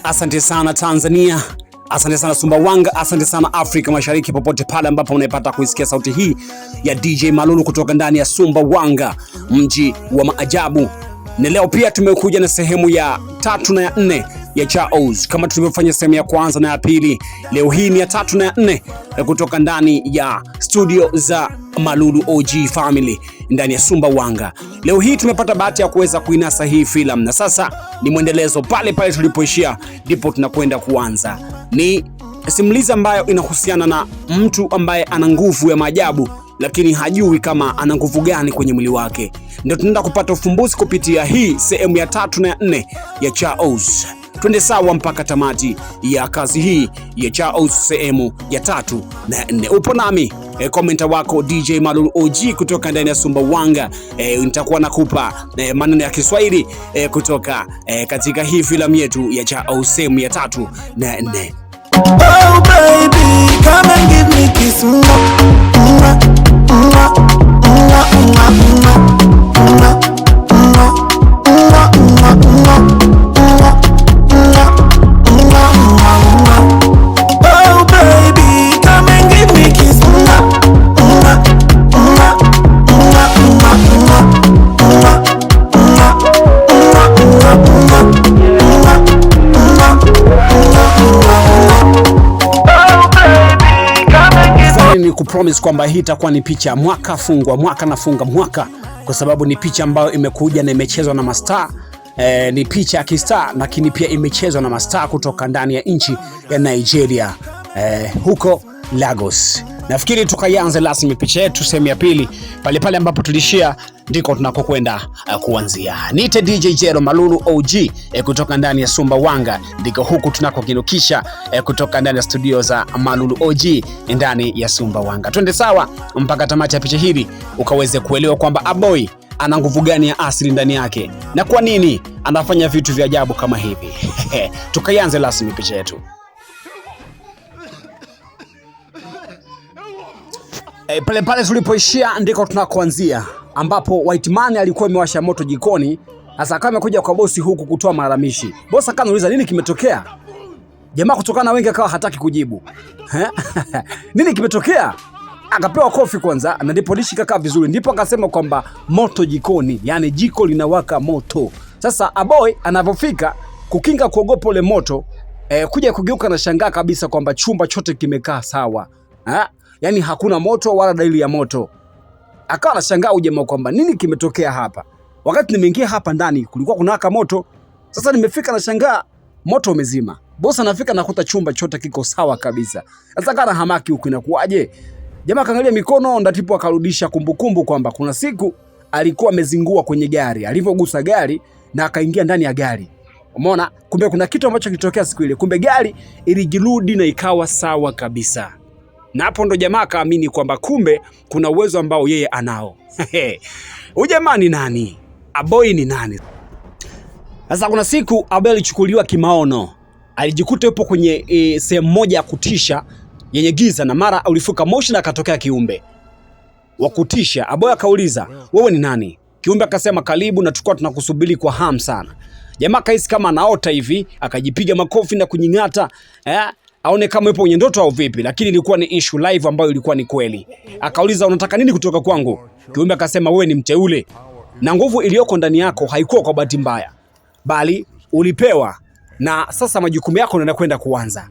Asante sana Tanzania, asante sana Sumbawanga, asante sana Afrika Mashariki, popote pale ambapo unaipata kuisikia sauti hii ya DJ Malulu kutoka ndani ya Sumbawanga, mji wa maajabu. Na leo pia tumekuja na sehemu ya tatu na ya nne ya Chaos, kama tulivyofanya sehemu ya kwanza na ya pili. Leo hii ni ya tatu na ya nne kutoka ndani ya studio za Malulu OG Family ndani ya Sumbawanga. Leo hii tumepata bahati ya kuweza kuinasa hii filamu na sasa ni mwendelezo pale pale tulipoishia, ndipo tunakwenda kuanza. Ni simulizi ambayo inahusiana na mtu ambaye ana nguvu ya maajabu lakini hajui kama ana nguvu gani kwenye mwili wake. Ndio tunaenda kupata ufumbuzi kupitia hii sehemu ya tatu na ya nne ya Chaos. Twende sawa mpaka tamati ya kazi hii ya Chaos sehemu ya tatu na ya nne. Upo nami komenta wako DJ Malulu OG kutoka ndani ya Sumbawanga. Nitakuwa nakupa maneno ya Kiswahili kutoka katika hii filamu yetu ya Chaos sehemu ya tatu na ya nne. Oh baby, come and give me kiss. Mwah, mwah, mwah, mwah, mwah, mwah, mwah, mwah, mwah, mwah, mwah, mwah, mwah, mwah, mwah. Oh baby, come and give me kiss. Mwah, mwah, mwah, mwah, mwah, mwah, mwah, mwah, mwah, mwah, mwah, mwah, mwah, mwah, mwah. Oh baby, come and give Swali ni kupromise kwamba hii itakuwa ni picha mwaka fungwa mwaka nafunga mwaka, kwa sababu ni picha ambayo imekuja na imechezwa na mastaa. Ni picha ya kistaa, lakini pia imechezwa na mastaa kutoka ndani ya nchi ya Nigeria, huko Lagos. Nafikiri tukaianze rasmi picha yetu sehemu ya pili pale pale ambapo tulishia ndiko tunakokwenda kuanzia. Niite DJ Jero Malulu OG kutoka ndani ya Sumbawanga, ndiko huku tunakokinukisha kutoka ndani ya studio za Malulu OG ndani ya Sumbawanga. Twende sawa mpaka tamati ya picha hili ukaweze kuelewa kwamba Aboy ana nguvu gani ya asili ndani yake na kwa nini anafanya vitu vya ajabu kama hivi. Tukaianze rasmi picha yetu. Pale pale tulipoishia ndiko tunakoanzia, ambapo White Man alikuwa amewasha moto jikoni. Sasa akawa amekuja kwa bosi huku kutoa malalamishi. Bosi akamuuliza nini kimetokea? Jamaa kutokana na wengi akawa hataki kujibu. Nini kimetokea? Akapewa kofi kwanza na ndipo dishi kakaa vizuri, ndipo akasema kwamba moto jikoni, yani jiko linawaka moto. Sasa Aboy anavyofika kukinga kuogopa ule moto, kuja kugeuka na shangaa kabisa kwamba chumba chote kimekaa sawa. Ha? Yani hakuna moto wala dalili ya moto. Akawa anashangaa huyu jamaa kwamba nini kimetokea hapa. Wakati nimeingia hapa ndani kulikuwa kunawaka moto. Sasa nimefika na shangaa moto umezima. Bosi anafika nakuta chumba chote kiko sawa kabisa. Sasa kana hamaki huku inakuwaje? Jamaa akaangalia mikono ndatipo akarudisha kumbukumbu kwamba kuna siku alikuwa amezingua kwenye gari, alivyogusa gari na akaingia ndani ya gari. Umeona? Kumbe kuna kitu ambacho kilitokea siku ile. Kumbe gari ilijirudi na ikawa sawa kabisa. Na hapo ndo jamaa akaamini kwamba kumbe kuna uwezo ambao yeye anao. Huyu jamaa ni nani? Aboy ni nani? Sasa kuna siku Aboy alichukuliwa kimaono. Alijikuta yupo kwenye sehemu moja ya kutisha yenye giza na mara ulifuka moshi na akatokea kiumbe wa kutisha. Aboy akauliza, wewe ni nani? Kiumbe akasema, karibu na tulikuwa tunakusubiri kwa hamu sana. Jamaa kahisi kama anaota hivi, akajipiga makofi na kunying'ata, aone kama yupo kwenye ndoto au vipi, lakini ilikuwa ni issue live ambayo ilikuwa ni kweli. Akauliza, unataka nini kutoka kwangu? Kiumbe akasema, wewe ni mteule na nguvu iliyoko ndani yako haikuwa kwa bahati mbaya, bali ulipewa na sasa majukumu yako yanakwenda kuanza.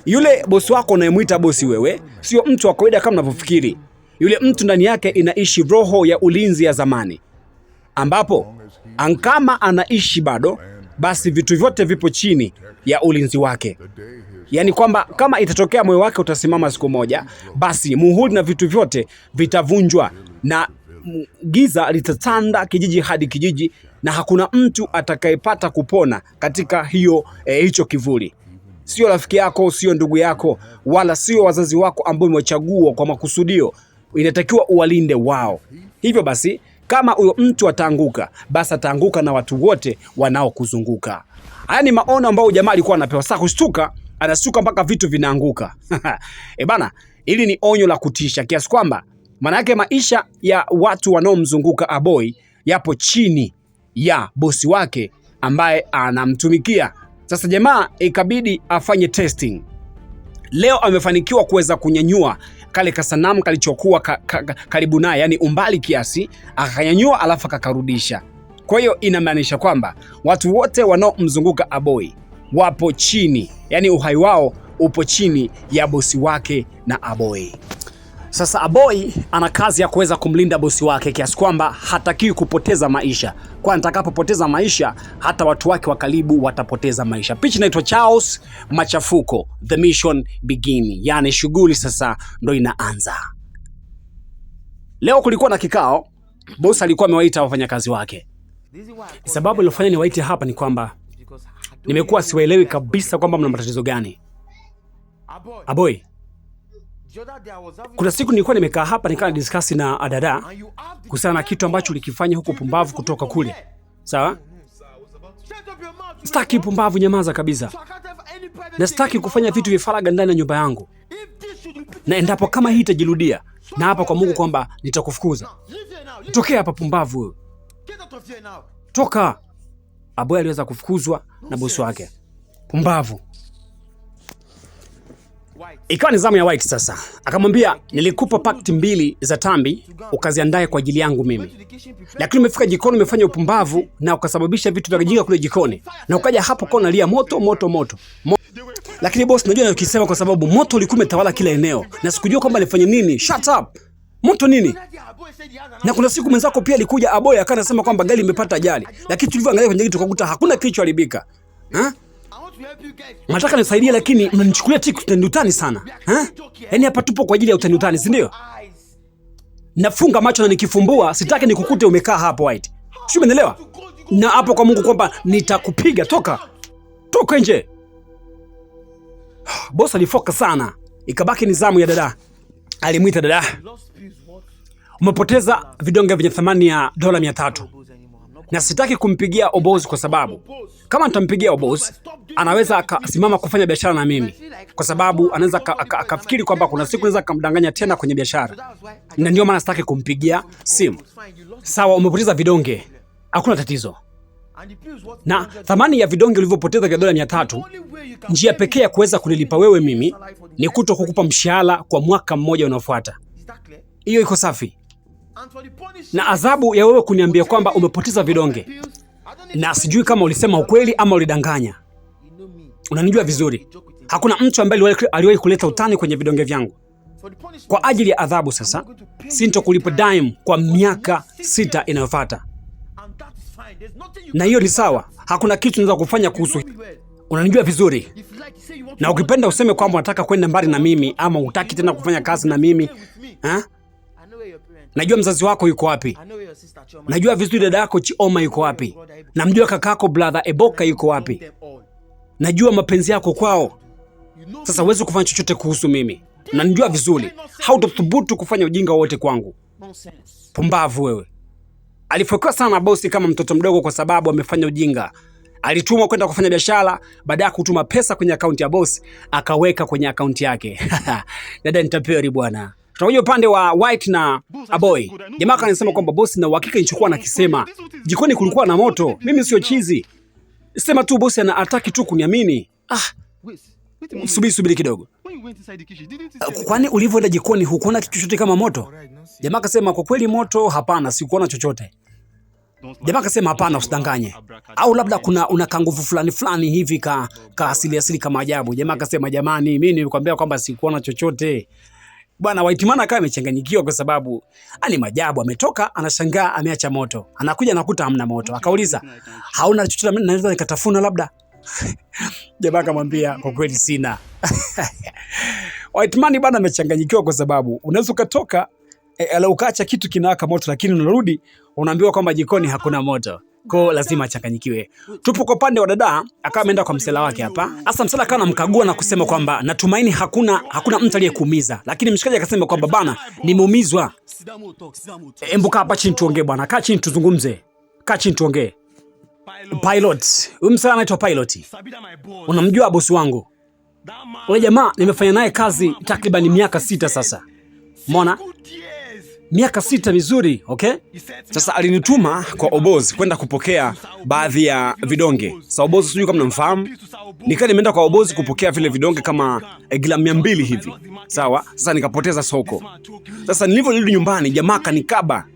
Yule bosi wako unayemwita bosi wewe sio mtu wa kawaida kama unavyofikiri. Yule mtu ndani yake inaishi roho ya ulinzi ya zamani, ambapo kama anaishi bado, basi vitu vyote vipo chini ya ulinzi wake. Yaani kwamba kama itatokea moyo wake utasimama siku moja, basi muhuri na vitu vyote vitavunjwa na giza litatanda kijiji hadi kijiji, na hakuna mtu atakayepata kupona katika hiyo hicho kivuli. Sio rafiki yako, sio ndugu yako, wala sio wazazi wako ambao umewachagua kwa makusudio. Inatakiwa uwalinde wao. Hivyo basi, kama huyo mtu ataanguka, basi ataanguka na watu wote wanaokuzunguka. Haya ni maono ambayo jamaa alikuwa anapewa. Sasa kushtuka, anashtuka mpaka vitu vinaanguka. Bana, hili ni onyo la kutisha kiasi kwamba maana yake maisha ya watu wanaomzunguka Aboy yapo chini ya bosi wake ambaye anamtumikia. Sasa jamaa ikabidi afanye testing. Leo amefanikiwa kuweza kunyanyua kale kasanamu kalichokuwa karibu naye, yani umbali kiasi, akakanyanyua alafu akakarudisha. Kwa hiyo inamaanisha kwamba watu wote wanaomzunguka Aboy wapo chini, yani uhai wao upo chini ya bosi wake na Aboy. Sasa Aboy ana kazi ya kuweza kumlinda bosi wake kiasi kwamba hatakiwi kupoteza maisha, kwani atakapopoteza maisha hata watu wake wa karibu watapoteza maisha. Picha inaitwa Chaos Machafuko, The Mission Begin, yani shughuli sasa ndo inaanza. Leo kulikuwa na kikao, bosi alikuwa amewaita wafanyakazi wake. Sababu iliyofanya niwaite hapa ni kwamba nimekuwa siwaelewi kabisa kwamba mna matatizo gani. Aboy, kuna siku nilikuwa nimekaa hapa nikawa discuss na Adada kuhusiana na kitu ambacho ulikifanya huko pumbavu kutoka kule. Sawa? Sitaki pumbavu, nyamaza kabisa. Na sitaki kufanya vitu vya faragha ndani ya nyumba yangu. Na endapo kama hii itajirudia, na hapa kwa Mungu kwamba nitakufukuza. Tokea hapa pumbavu wewe. Toka. Aboy aliweza kufukuzwa na bosi wake. Pumbavu. Ikawa ni zamu ya White sasa. Akamwambia, nilikupa pakti 2 za tambi ukaziandae kwa ajili yangu mimi. Lakini umefika jikoni umefanya upumbavu na ukasababisha vitu vya kijinga kule jikoni. Na ukaja hapo kwa unalia moto moto moto. Lakini boss, najua ninachokisema kwa sababu moto ulikuwa umetawala kila eneo na sikujua kwamba nifanye nini. Shut up. Moto nini? Na kuna siku mwenzako pia alikuja Aboy akawa anasema kwamba gari imepata ajali. Lakini tulivyoangalia kwenye gari tukakuta hakuna kilichoharibika. Ha? Nataka nisaidie lakini mnanichukulia tiki utani utani sana. Ha? Yaani hapa tupo kwa ajili ya utani utani, si ndio? Nafunga macho na nikifumbua sitaki nikukute umekaa hapo White. Sio, umeelewa? Na hapo kwa Mungu kwamba nitakupiga, toka. Toka nje. Boss alifoka sana. Ikabaki ni zamu ya dada. Alimuita dada. Umepoteza vidonge vyenye thamani ya $300. Na sitaki kumpigia Oboz kwa sababu kama nitampigia Oboz anaweza akasimama kufanya biashara na mimi, kwa sababu anaweza akafikiri kwamba kuna siku naweza akamdanganya tena kwenye biashara, na ndio maana sitaki kumpigia simu. Sawa, umepoteza vidonge, hakuna tatizo. Na thamani ya vidonge ulivyopoteza vya $300, njia pekee ya kuweza kunilipa wewe mimi ni kuto kukupa mshahara kwa mwaka mmoja unaofuata. Hiyo iko safi. Na adhabu ya wewe kuniambia kwamba umepoteza vidonge, na sijui kama ulisema ukweli ama ulidanganya. Unanijua vizuri. Hakuna mtu ambaye aliwahi kuleta utani kwenye vidonge vyangu. Kwa ajili ya adhabu sasa, sintokulipa dime kwa miaka 6 inayofuata. Na hiyo ni sawa. Hakuna kitu naweza kufanya kuhusu. Unanijua vizuri. Na ukipenda useme kwamba unataka kwenda mbali na mimi ama hutaki tena kufanya kazi na mimi. Ha? Najua mzazi wako yuko wapi. Najua vizuri dada yako Chioma yuko wapi. Namjua kakako brother Eboka yuko wapi. Najua mapenzi yako kwao. Sasa huwezi kufanya chochote kuhusu mimi. Nanijua vizuri. Hautathubutu kufanya ujinga wote kwangu. Pumbavu wewe. Alifokewa sana bosi kama mtoto mdogo kwa sababu amefanya ujinga. Alitumwa kwenda kufanya biashara, baada ya kutuma pesa kwenye akaunti ya bosi, akaweka kwenye akaunti yake. Dada nitapeli bwana. Tunakuja upande wa White na Aboy. Jamaa anasema kwamba bosi na uhakika nilichokuwa nakisema. Jikoni kulikuwa na moto. Mimi sio chizi. Sema tu bosi ana ataki tu kuniamini. Ah. Subiri kidogo. Kwani ulivyoenda jikoni hukuona kitu chochote kama moto? Jamaa akasema kwa kweli moto hapana, sikuona chochote. Jamaa akasema hapana, usidanganye. Au labda kuna una kanguvu fulani fulani hivi ka asili asili kama ajabu. Jamaa akasema jamani, mimi nilikwambia kwamba sikuona chochote. Bwana White man akawa amechanganyikiwa kwa sababu ani majabu, ametoka anashangaa ameacha moto. Anakuja anakuta hamna moto. Akauliza, hauna chochote naweza nikatafuna labda? Jamaa akamwambia kwa kweli sina. White man bwana amechanganyikiwa kwa sababu unaweza ukatoka ukaacha kitu kinawaka moto, lakini unarudi unaambiwa kwamba jikoni hakuna moto. Kwa lazima achanganyikiwe. Tupo kwa upande wa dada, akawa ameenda kwa msela wake hapa. Sasa msela akawa anamkagua na kusema kwamba natumaini hakuna mtu aliyekuumiza. Lakini mshikaji akasema kwamba bana, nimeumizwa. Embu kaa hapa chini tuongee bwana. Kaa chini tuzungumze. Kaa chini tuongee. Pilot. Huyu msela anaitwa Pilot. Unamjua bosi wangu? Yule jamaa nimefanya naye kazi takriban miaka 6 sasa. Umeona? Miaka 6 mizuri, okay? Sasa alinituma kwa Obozi kwenda kupokea baadhi ya vidonge. Sasa Obozi sijui kama mnamfahamu. Nikaa nimeenda kwa Obozi kupokea vile vidonge kama gramu 200 hivi. Sawa? Sasa nikapoteza soko. Sasa nilivyorudi nyumbani jamaa kanikaba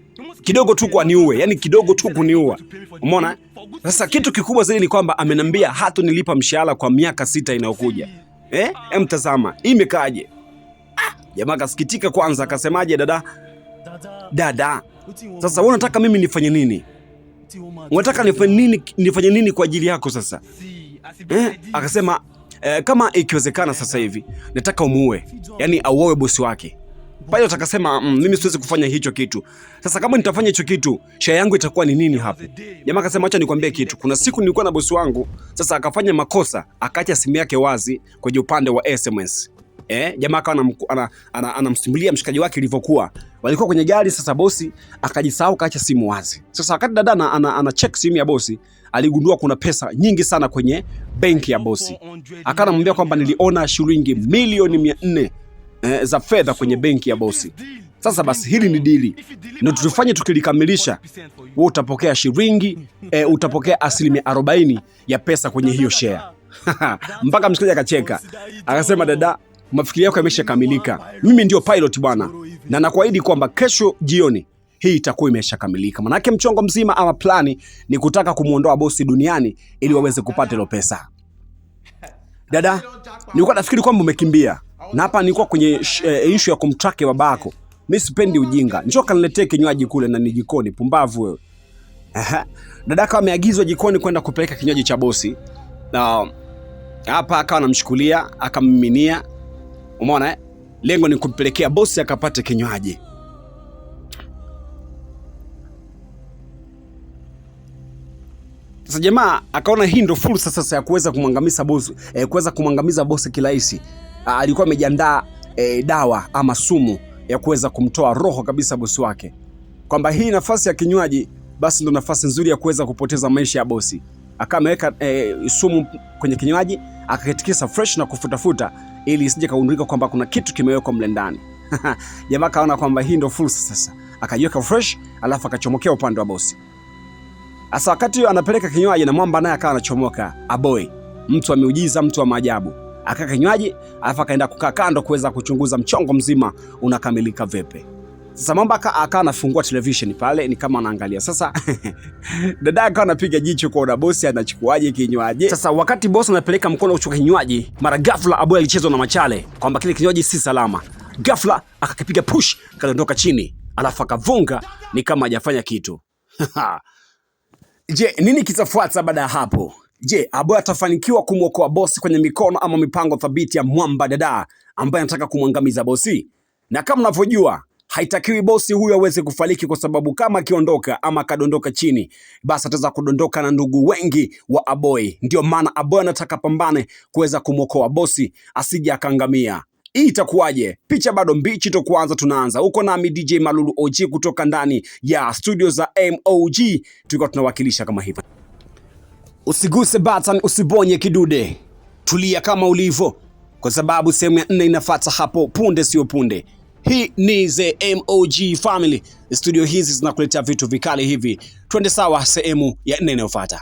kidogo tu kwa niue, yani kidogo tu kuniua. Umeona? Sasa kitu kikubwa zaidi ni kwamba amenambia hatonilipa mshahara kwa miaka 6 inayokuja. Eh? Mtazama, hii imekaaje? Jamaa kasikitika kwanza, akasemaje dada? Dada, sasa wewe unataka mimi nifanye nini? Unataka nifanye nini kwa ajili yako sasa? Akasema kama ikiwezekana sasa hivi nataka umuue, yani auoe bosi wake. Pilot akasema mimi siwezi kufanya hicho kitu. Sasa kama nitafanya hicho kitu, share yangu itakuwa ni nini hapo? Jamaa akasema acha nikwambie kitu. Kuna siku nilikuwa na bosi wangu, sasa akafanya makosa, akaacha simu yake wazi kwenye upande wa SMS. Jamaa akawa anamsimulia mshikaji wake ilivyokuwa. Walikuwa kwenye gari, sasa bosi akajisahau kaacha simu wazi. Sasa wakati dada ana check simu ya bosi, aligundua kuna pesa nyingi sana kwenye benki ya bosi. Akawa anamwambia kwamba niliona shilingi milioni 400 za fedha kwenye benki ya bosi. Sasa basi hili ni dili. Na tutufanye tukilikamilisha, wewe utapokea shilingi, utapokea 40% ya pesa kwenye hiyo share. Mpaka mshikaji akacheka. Akasema dada, mafikiri yako yameshakamilika. Mimi ndio pilot bwana. Na nakuahidi kwamba kesho jioni hii itakuwa imeshakamilika. Manake mchongo mzima ama plani ni kutaka kumuondoa bosi duniani ili waweze kupata ile pesa. Dada, nilikuwa nafikiri kwamba umekimbia. Na hapa nilikuwa kwenye issue ya kumtrack babako. Mimi sipendi ujinga. Njoo kaniletee kinywaji kule na ni jikoni, pumbavu wewe. Dada akawa ameagizwa jikoni kwenda kupeleka kinywaji cha bosi. Na hapa akawa anamshukulia, akammiminia. Umeona eh? Lengo ni kumpelekea bosi akapate kinywaji. Sasa jamaa akaona hii ndio fursa sasa ya kuweza kumwangamiza bosi, kuweza kumwangamiza bosi kirahisi. Alikuwa amejiandaa dawa ama sumu ya kuweza kumtoa roho kabisa bosi wake. Kwamba hii nafasi ya kinywaji basi ndo nafasi nzuri ya kuweza kupoteza maisha ya bosi. Akawa ameweka sumu kwenye kinywaji, akakitikisa fresh na kufutafuta ili isije kagundulika kwamba kuna kitu kimewekwa mle ndani. Jamaa kaona kwamba hii ndo fursa sasa. Akajiweka fresh alafu akachomokea upande wa bosi. Sasa wakati anapeleka kinywaji na mwamba naye akawa anachomoka, Aboy, mtu wa miujiza, mtu wa maajabu. Akaka kinywaji alafu akaenda kukaa kando kuweza kuchunguza mchongo mzima unakamilika vipi. Sasa mwamba akawa anafungua television pale ni kama anaangalia. Sasa dada akawa anapiga jicho kuona bosi anachukuaje kinywaji. Sasa wakati bosi anapeleka mkono kuchukua kinywaji, mara ghafla Aboy alichezwa na machale kwamba kile kinywaji si salama. Ghafla akakipiga push, kadondoka chini, alafu akavunga ni kama hajafanya kitu. Je, nini kitafuata baada ya hapo? Je, Aboy atafanikiwa kumwokoa bosi kwenye mikono ama mipango thabiti ya mwamba dada ambaye anataka kumwangamiza bosi? Na kama mnavyojua, haitakiwi bosi huyu aweze kufariki kwa sababu kama akiondoka ama akadondoka chini, basi ataweza kudondoka na ndugu wengi wa Aboy. Ndio maana Aboy anataka pambane kuweza kumwokoa bosi asije akaangamia. Hii itakuwaje? Picha bado mbichi, to kwanza tunaanza. Uko nami DJ Malulu OG kutoka ndani ya studio za MOG, tulikuwa tunawakilisha kama hivyo. Usiguse button, usibonye kidude. Tulia kama ulivyo, kwa sababu sehemu ya 4 inafuata hapo punde sio punde. Hii ni the MOG family. Studio hizi zinakuletea vitu vikali hivi. Twende sawa sehemu ya 4 inayofuata.